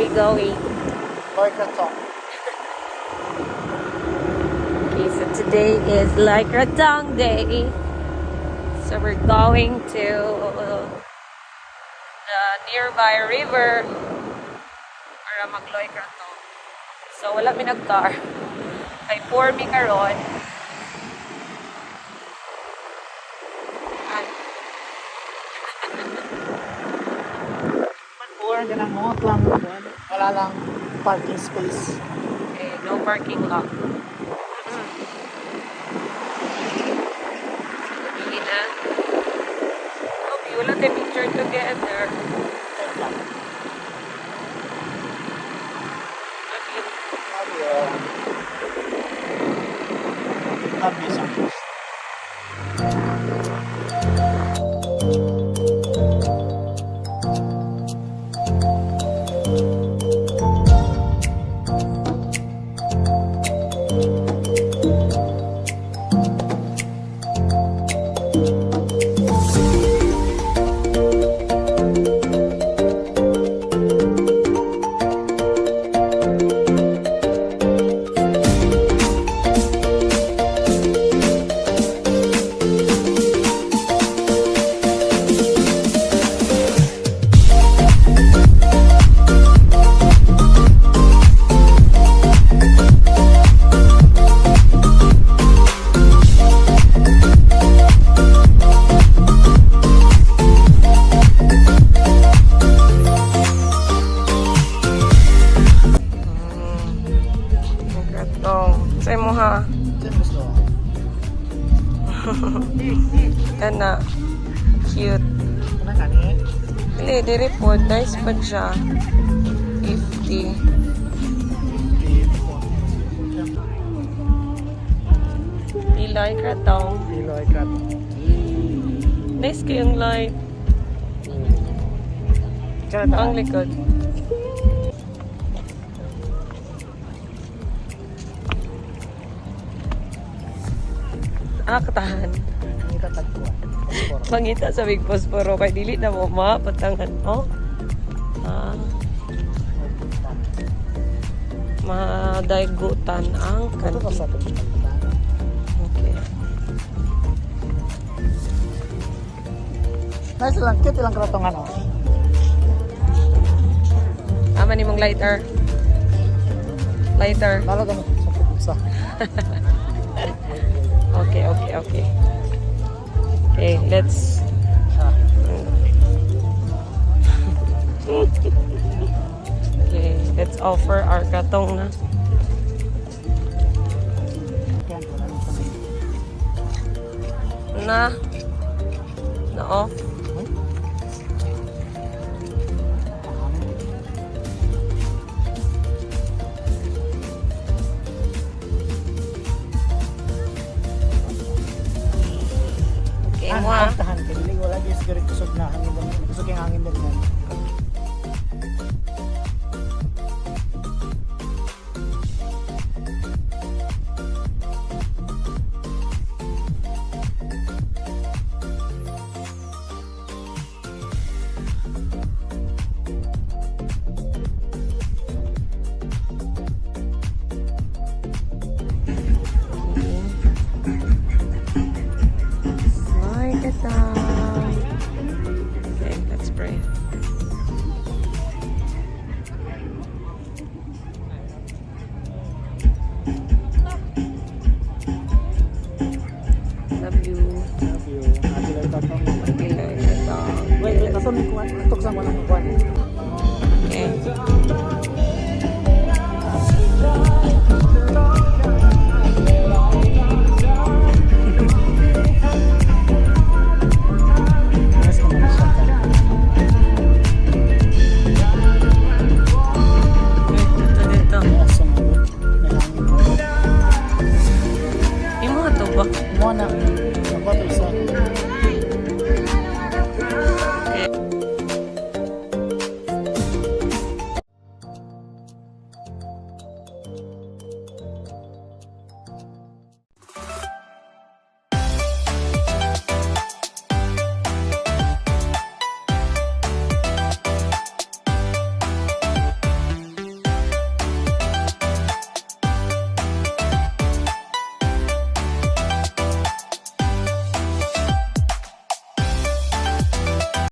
we going? Loy Krathong. Okay, so today is Loy Krathong Day. So we're going to the nearby river para mag-Loy Krathong. So wala mi nag-car. Kay poor mi karon. Ah, Or ganang mo lang, wala lang parking space. Okay, no parking lot. Hindi na. Oh, wala tayo picture together. Wait lang. Love you. Love you. Love you so much. Krathong. Say mo ha. Saan gusto? Kana. Cute. Ano kani? Dili, diri po. Nice pa siya. 50. Loy Krathong. Loy Krathong. Nice kayong light. Ang likod. Ah, katahan. Mangita tagkuan. Mangita sa big posporo kay dili na mo mapatangan oh. Ah, madaygutan ang Ito pa kanti. sa itong. Okay. Nice lang, cute lang krathong ano. Ama ni mong lighter. Lighter. Lalo kami sa pubuksa. Okay. Okay, let's. Okay, let's offer our krathong na. Na. Na off. Okay, mo ah. Tahan kay dili wala gyud siguro kusog na hangin din. Kusog yung hangin din. Loy Krathong. Okay, let's pray. Love you. Love you. Happy Loy Krathong. Happy Loy Krathong. Wait, wait, nasa may kuwan. Atok sa walang kuwan.